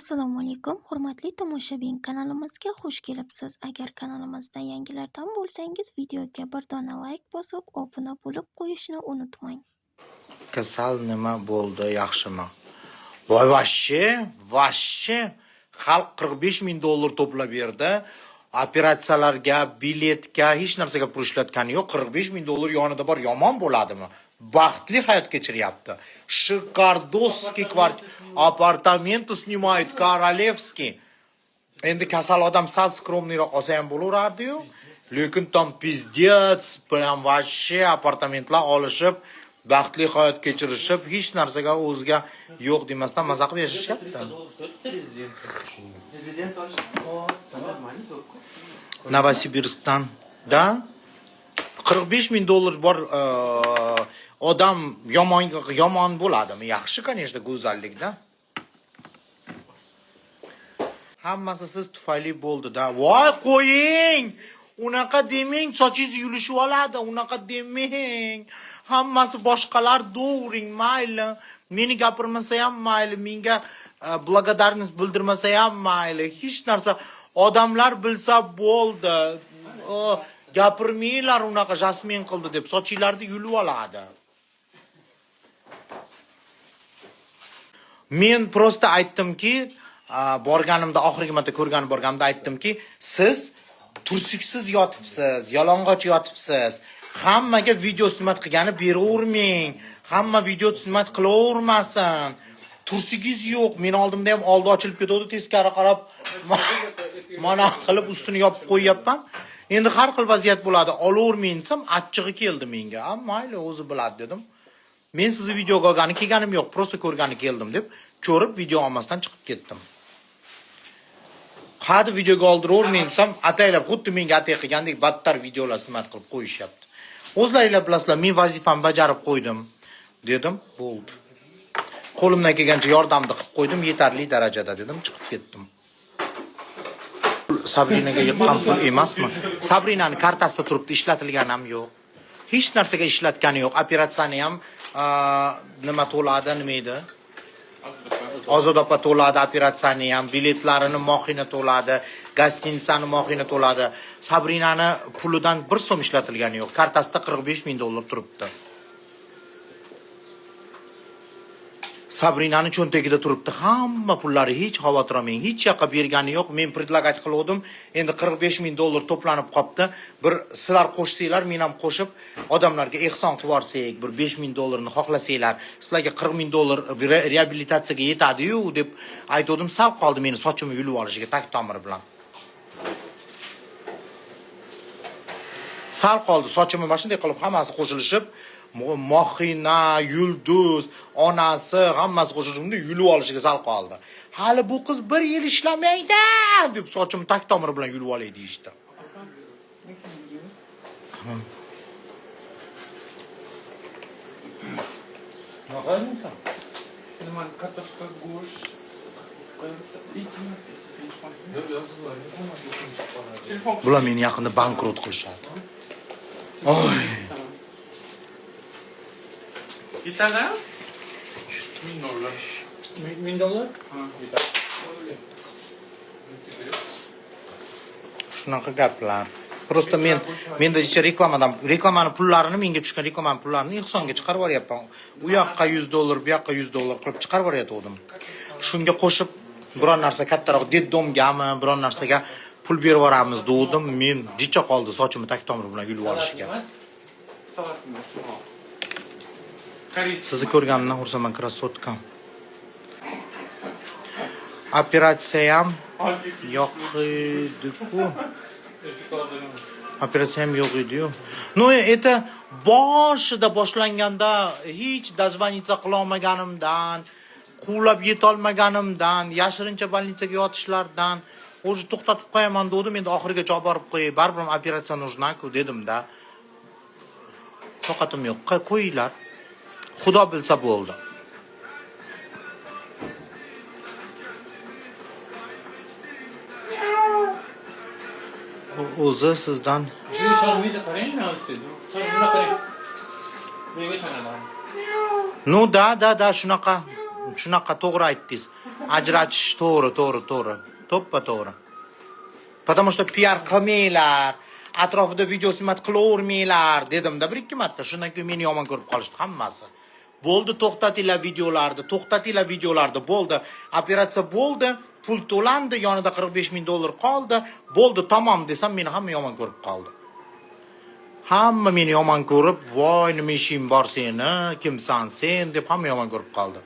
Assalomu alaykum, hurmatli tomoshabin, kanalimizga xush kelibsiz. Agar kanalimizda yangilardan bo'lsangiz, videoga bir dona layk bosib, obuna bo'lib qo'yishni unutmang. Kasal nima bo'ldi, yaxshimi? Voy, вообще, вообще xalq 45 ming dollar to'plab berdi. Operatsiyalarga, biletga, hech narsaga pul ishlatgani yo'q. 45 ming dollar yonida bor, yomon bo'ladimi? Baxtli hayot kechiryapti. Шикардосский квартира, апартаменты снимает королевский. Endi kasal odam sal скромный roq olsa ham bo'laverardi-yu. Lekin там пиздец, прям вообще apartamentlar olishib, baxtli hayot kechirishib, hech narsaga o'ziga yo'q demasdan maza qilib yashashyapti. 300 долларов стоит эта резиденция? Резиденция вообще нормально, zo'r-ku. Novosibirskdan, да? 45 ming dollar bor odam yomon yomon bo'ladimi? Yaxshi, конечно, go'zallikda. Hammasi siz tufayli bo'ldi-da. Voy, qo'ying! Unaqa demang, sochingiz yulishib oladi. Unaqa demang. Hammasi boshqalar dovring, mayli. Meni gapirmasa ham mayli, menga благодарность bildirmasa ham mayli. Hech narsa odamlar bilsa bo'ldi. Gapirmanglar unaqa Jasmin qildi deb, sochinglarni yulib oladi. Men просто aytdimki, borganimda oxirgi marta ko'rgani borganimda aytdimki, siz tursiksiz yotibsiz, yalang'och yotibsiz. Hammaga video снимать qilgani beravermang. Hamma video снимать qilavermasin. Tursigingiz yo'q. Meni oldimda ham oldi ochilib ketadi, teskari qarab mana qilib ustini yopib qo'yyapman. Endi har xil vaziyat bo'ladi. Olavermang desam, achchig'i keldi menga. A, mayli, o'zi biladi dedim. Men sizni videoga olgani kelganim yo'q, просто ko'rgani keldim deb, ko'rib video olmasdan chiqib ketdim. Hadi videoga oldiravermang desam, ataylab xuddi menga atay qilgandek battar videolar снимать qilib qo'yishyapti. O'zlaringlar bilasizlar, men vazifamni bajarib qo'ydim dedim, bo'ldi. Qo'limdan kelgancha yordamni qilib qo'ydim, yetarli darajada dedim, chiqib ketdim. Sabrinaga yiqqan pul emasmi? Sabrinani kartasida turibdi, ishlatilgani ham yo'q. Hech narsaga ishlatgani yo'q. Operatsiyani ham nima to'ladi, nima edi? Ozod opa to'ladi operatsiyani ham, biletlarini Mohina to'ladi, гостиница ni Mohina to'ladi. Sabrinani pulidan bir so'm ishlatilgani yo'q. Kartasida 45 ming dollar turibdi. Sabrinani cho'ntagida turibdi hamma pullari, hech xavotir olmang, hech yoqqa bergani yo'q. Men предлагать qiluvdim. Endi 45 ming dollar to'planib qopti. Bir sizlar qo'shsanglar, men ham qo'shib odamlarga ehson qilib yuborsak, bir 5 ming dollarni xohlasanglar, sizlarga 40 ming dollar reabilitatsiyaga yetadi-yu deb aytgandim. Sal qoldi meni sochimni yulib olishiga tag tomiri bilan. Sal qoldi sochimni mana shunday qilib hammasi qo'shilishib, Mohina, Yulduz, onasi hammasi qo'shilishib bunday yulib olishiga sal qoldi. Hali bu qiz bir yil ishlamaydi deb sochimni tag tomiri bilan yulib olay deyishdi. Nima, kartoshka, go'sht, telefon. Bular meni yaqinda bankrot qilishadi. Oy. Yetadi? Ming dollar. Ming dollar? Ha, yetadi. Shunaqa gaplar. Просто men menda icha reklamadan reklamani pullarini, menga tushgan reklamani pullarini ehsonga chiqarib yuboryapman. U yoqqa 100 dollar, bu yoqqa 100 dollar qilib chiqarib yuborayotgandim. Shunga qo'shib biron narsa kattaroq детдом gami, biron narsaga pul berib yuboramiz degandim. Men jicha qoldi sochimni tag tomiri bilan yulib olishiga. Salat emas, Koreys. Sizni ko'rganimdan xursandman, красотка. Operatsiyam yo'q edi-ku. Operatsiyam yo'q edi-yu. Ну, это boshida boshlanganda hech дозвониться qila olmaganimdan, quvlab yetolmaganimdan, yashirincha больница ga yotishlardan уже to'xtatib qo'yaman degandim, endi oxirigacha olib borib qo'yay, baribir ham operatsiya нужна-ku dedim-da. Toqatim yo'q. Qo'yinglar. Xudo bilsa bo'ldi. O'zi sizdan Siz ishonmaydi, qarang, nima qarang. Menga ishonadi. Ну да, да, да, shunaqa. Shunaqa, to'g'ri aytdingiz. Ajratish to'g'ri, to'g'ri, to'g'ri. To'ppa to'g'ri. Потому что piar qilmanglar, atrofida video снимать qilavermanglar dedimda bir ikki marta. Shundan keyin meni yomon ko'rib qolishdi hammasi. Bo'ldi, to'xtatinglar videolarni, to'xtatinglar videolarni, bo'ldi. Operatsiya bo'ldi, pul to'landi, yonida 45 ming dollar qoldi. Bo'ldi, tamom desam, meni hamma yomon ko'rib qoldi. Hamma meni yomon ko'rib, voy, nima ishing bor seni, kimsan sen deb hamma yomon ko'rib qoldi.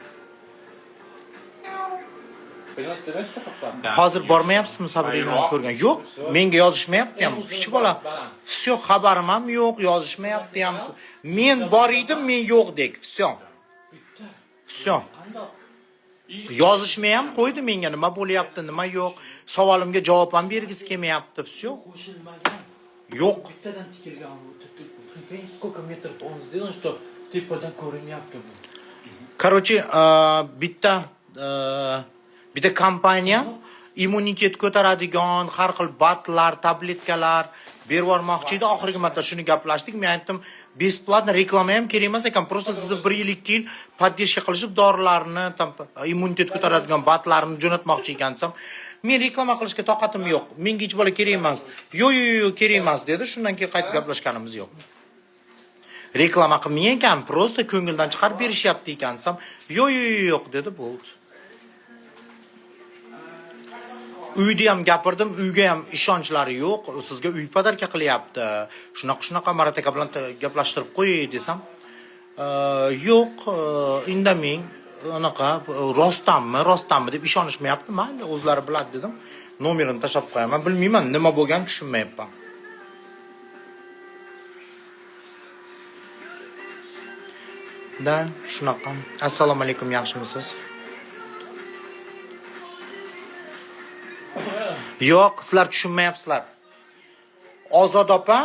Понимаешь, ты знаешь, что такое? Hozir bormayapsizmi Sabrinani ko'rgan? Yo'q, menga yozishmayapti ham. Hech bola. Всё, xabarim ham yo'q, yozishmayapti ham. Men bor edim, men yo'qdek. Всё. Всё. Qandoq? Yozishmay ham qo'ydi menga, nima bo'lyapti, nima yo'q. Savolimga javob ham bergisi kelmayapti. Всё. Qo'shilmagan. Yo'q. Bittadan tikilgan bu. Прикинь, сколько метров он сделан, что tepadan ko'rinyapti bu. Короче, bitta kompaniya immunitet ko'taradigan har xil БАД lar, tabletkalar berib yubormoqchi edi. Oxirgi marta shuni gaplashdik. Men aytdim, бесплатно, reklama ham kerak emas ekan. Просто sizni bir yil, 2 yil поддержка qilishib, dorilarni, там, immunitet ko'taradigan БАД larni jo'natmoqchi ekan desam, men reklama qilishga toqatim yo'q. Menga hech bola kerak emas. Yo'q, yo'q, yo'q, kerak emas dedi. Shundan keyin qaytib gaplashganimiz yo'q. Reklama qilmang ekan, просто ko'ngildan chiqarib berishyapti ekan desam, yo'q, yo'q, yo'q dedi, bo'ldi. Uyda ham gapirdim, uyga ham ishonchlari yo'q. Sizga uy подарка qilyapti. Shunaqa shunaqa, Marat aka bilan gaplashtirib qo'yay desam, yo'q, indamang, anaqa rostdanmi, rostdanmi deb ishonishmayapti. Mayli, o'zlari biladi dedim. Nomerini tashlab qo'yaman. Bilmayman, nima bo'lganini tushunmayapman. Да, shunaqa. Assalomu alaykum, yaxshimisiz? Yo'q, sizlar tushunmayapsizlar. Ozod opa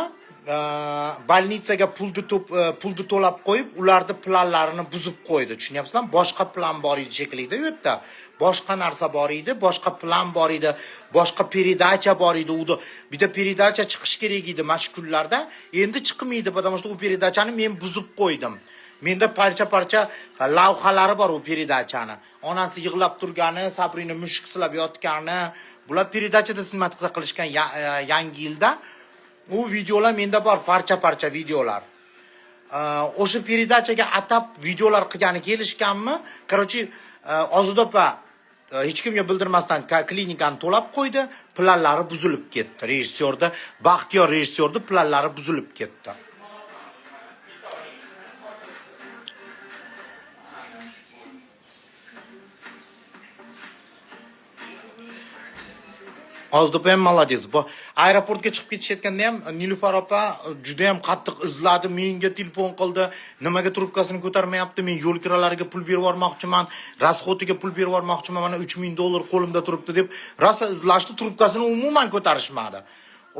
больница ga pulni to'lab qo'yib, ularni planlarini buzib qo'ydi. Tushunyapsizlarmi? Boshqa plan bor edi shekilli u yerda. Boshqa narsa bor edi, boshqa plan bor edi, boshqa передача bor edi. Уда bitta передача chiqish kerak edi mana shu kunlarda. Endi chiqmaydi, потому что u передача ni men buzib qo'ydim. Menda parcha-parcha lavhalari bor u передача ni. Onasi yig'lab turgani, Sabrina mushuk silab yotgani, bular передача da xizmat qilishgan yangi yilda. U videolar menda bor, parcha-parcha videolar. O'sha передача ga atab videolar qilgani kelishganmi? Короче, Ozod opa hech kimga bildirmasdan klinikani to'lab qo'ydi, planlari buzilib ketdi. Rejissyorda, Baxtiyor rejissyorda planlari buzilib ketdi. Ozod opa ham молодец. Bu aeroportga chiqib ketishayotganda ham Nilufar opa juda ham qattiq izladi, menga telefon qildi. Nimaga trubkasini ko'tarmayapti? Men yo'l kiralariga pul berib yubormoqchiman, расход iga pul berib yubormoqchiman. Mana 3000 dollar qo'limda turibdi deb rosa izlashdi, trubkasini umuman ko'tarishmadi.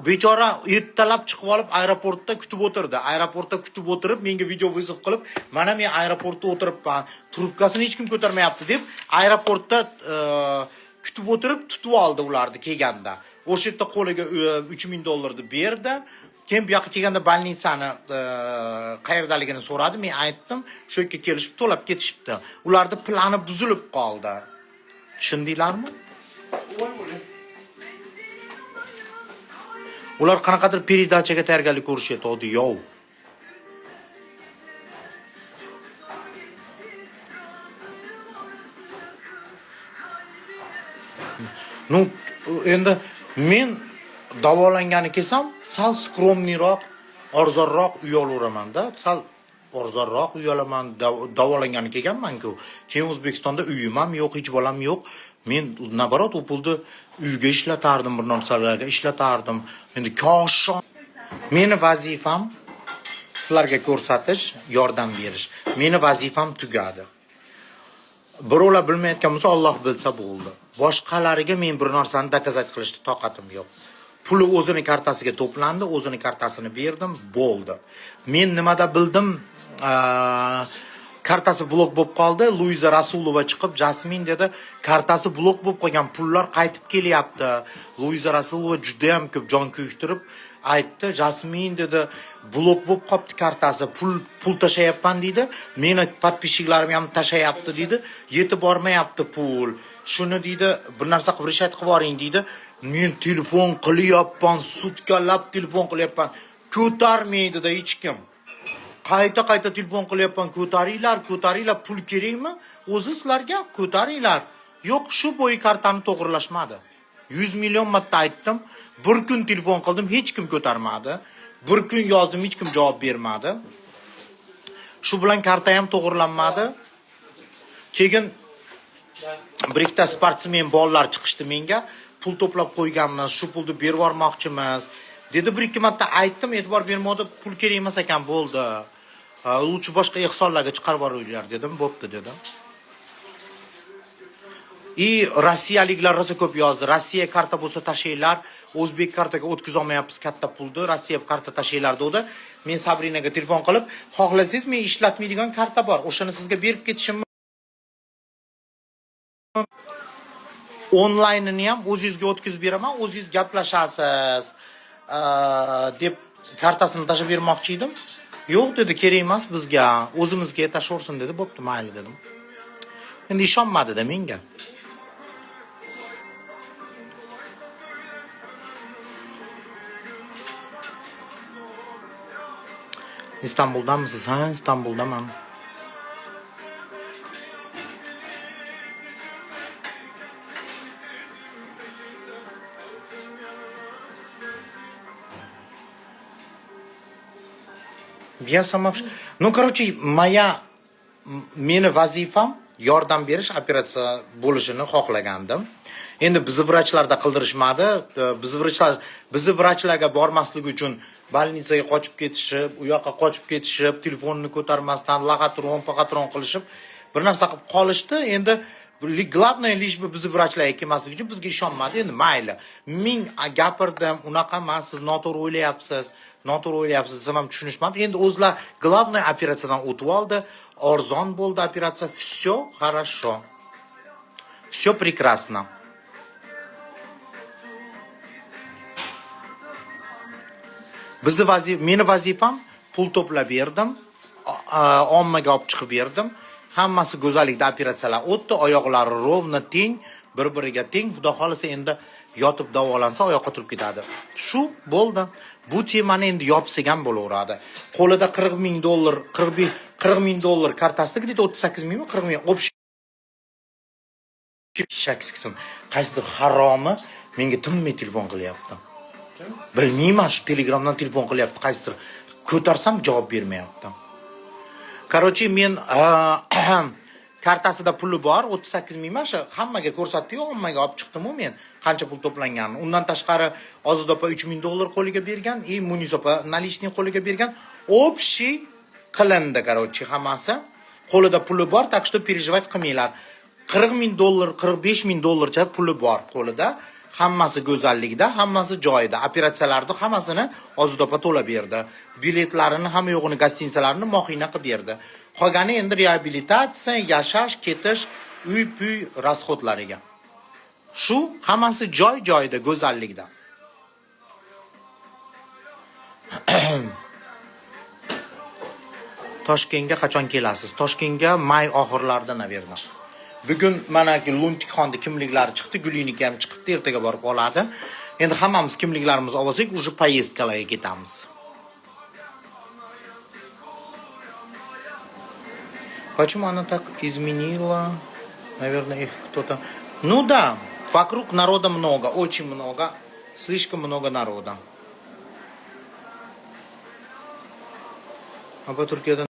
Bechora ertalab chiqib olib aeroportda kutib o'tirdi. Aeroportda kutib o'tirib, menga video вызов qilib, mana men aeroportda o'tiribman, trubkasini hech kim ko'tarmayapti deb aeroportda kutib o'tirib tutib oldi ularni kelganda. O'sha yerda qo'liga 3000 dollarni berdi. Keyin bu yoqqa kelganda больница ni qayerdaligini so'radi. Men aytdim, shu yerga kelishib to'lab ketishibdi. Ularni plani buzilib qoldi. Tushundinglarmi? Voy. Ular qanaqadir передача ga tayyorgarlik ko'rishyapti, yov. Ну, endi men davolangani kelsam, sal скромный roq, arzonroq uy olaveramanda, sal arzonroq uy olaman, davolangani kelganman-ku. Keyin O'zbekistonda uyim ham yo'q, hech bolam yo'q. Men наоборот u pulni uyga ishlatardim, bir narsalarga ishlatardim. Endi koshon meni vazifam sizlarga ko'rsatish, yordam berish. Meni vazifam tugadi. Birovlar bilmayotgan bo'lsa, Alloh bilsa bo'ldi. Boshqalariga men bir narsani доказать qilishga toqatim yo'q. Puli o'zini kartasiga to'plandi, o'zini kartasini berdim, bo'ldi. Men nimada bildim? Kartasi blok bo'lib qoldi. Luiza Rasulova chiqib, "Jasmin" dedi, kartasi blok bo'lib qolgan, pullar qaytib kelyapti. Luiza Rasulova juda ham ko'p jon kuydirib, Aytdi, "Jasmin, — dedi, — blok bo'lib qolibdi kartasi, pul tashlayapman, — deydi, — meni подписчик larim ham tashlayapti, — deydi, — yetib bormayapti pul. Shuni, — deydi, — bir narsa qilib решать qilib yuboring", deydi. Men telefon qilyapman, sutkalab telefon qilyapman, ko'tarmaydida hech kim. Qayta qayta telefon qilyapman: "Ko'taringlar, ko'taringlar, pul kerakmi o'zi sizlarga, ko'taringlar". Yo'q, shu bo'yi kartani to'g'irlashmadi. 100 million marta aytdim. Bir kun telefon qildim, hech kim ko'tarmadi. Bir kun yozdim, hech kim javob bermadi. Shu bilan karta ham to'g'irlanmadi. Keyin bir ikkita sportsmen bolalar chiqishdi menga: "Pul to'plab qo'yganmiz, shu pulni berib yubormoqchimiz", dedi. Bir ikki marta aytdim, e'tibor bermadi. "Pul kerak emas ekan, bo'ldi. Ha, лучше boshqa ehsonlarga chiqarib yuboringlar", dedim. "Bo'pti", dedim. И rossiyaliklar rosa ko'p yozdi: "Rossiya karta bo'lsa tashlanglar, o'zbek kartaga o'tkazolmayapmiz katta pulni, Rossiya karta tashlanglar", degdi. Men Sabrinaga telefon qilib, "Xohlasangiz, men ishlatmaydigan karta bor, o'shani sizga berib ketishim, onlaynini ham o'zingizga o'tkazib beraman, o'zingiz gaplashasiz", deb kartasini tashlab bermoqchi edim. "Yo'q, — dedi, — kerak emas bizga, o'zimizga tashlaversin", dedi. "Bo'pti, mayli", dedim. Endi ishonmadida menga. Istanbuldanmisiz? Ha, Istanbuldaman. Я сама. Ну, короче, моя meni vazifam yordam berish, operatsiya bo'lishini xohlagandim. Endi bizni vrachlarda qildirishmadi. Bizni vrachlarga bormaslik uchun больница ga qochib ketishib, u yoqqa qochib ketishib, telefonni ko'tarmasdan лохотрон, похотрон qilishib, bir narsa qilib qolishdi. Endi главное, лишь бы bizni vrachlarga kelmasligi uchun bizga ishonmadi. Endi mayli. Ming gapirdim, unaqa emas, siz noto'g'ri o'ylayapsiz, noto'g'ri o'ylayapsiz desam ham tushunishmadi. Endi o'zlar, главное, operatsiyadan o'tib oldi. Arzon bo'ldi operatsiya. Все хорошо. Все прекрасно. Bizni meni vazifam pul to'plab berdim, ommaga olib chiqib berdim. Hammasi go'zallikda operatsiyalar o'tdi, oyoqlari ровно teng, bir-biriga teng. Xudo xohlasa, endi yotib davolansa, oyoqqa turib ketadi. Shu bo'ldi. Bu temani endi yopsak ham bo'laveradi. Qo'lida 40 ming dollar, 45, 40 ming dollar kartasida, где-то 38 mingmi, 40 ming общий shaksiksin. Qaysidir haromi menga tinmay telefon qilyapti. Bilmayman, shu Telegramdan telefon qilyapti qaysidir. Ko'tarsam, javob bermayapti. Короче, men kartasida puli bor, 38 ming emas, hammaga ko'rsatdi-yu, ommaga olib chiqdim-u men qancha pul to'planganini. Undan tashqari Ozoda opa 3 ming dollar qo'liga bergan, и Munis opa наличный qo'liga bergan. Общий qilindi, короче, hammasi. Qo'lida puli bor, так что переживать qilmanglar. 40 ming dollar, 45 ming dollarcha puli bor qo'lida. Hammasi go'zallikda, hammasi joyida. Operatsiyalarni hammasini Ozoda opa to'lab berdi. Biletlarini, hamma yo'g'ini, гостиница larini mohina qilib berdi. Qolgani endi reabilitatsiya, yashash, ketish, uy-puy расход lariga. Shu hammasi joy joyida, go'zallikda. Toshkentga qachon kelasiz? Toshkentga may oxirlarida, наверное. Bugun mana Luntikxonni kimliklari chiqdi, Guliniki ham chiqibdi, ertaga borib oladi. Endi hammamiz kimliklarimizni olsak, уже поездка larga ketamiz. Почему она так изменила? Наверное, их кто-то. Ну да, вокруг народа много, очень много, слишком много народа. Apa Turkiyada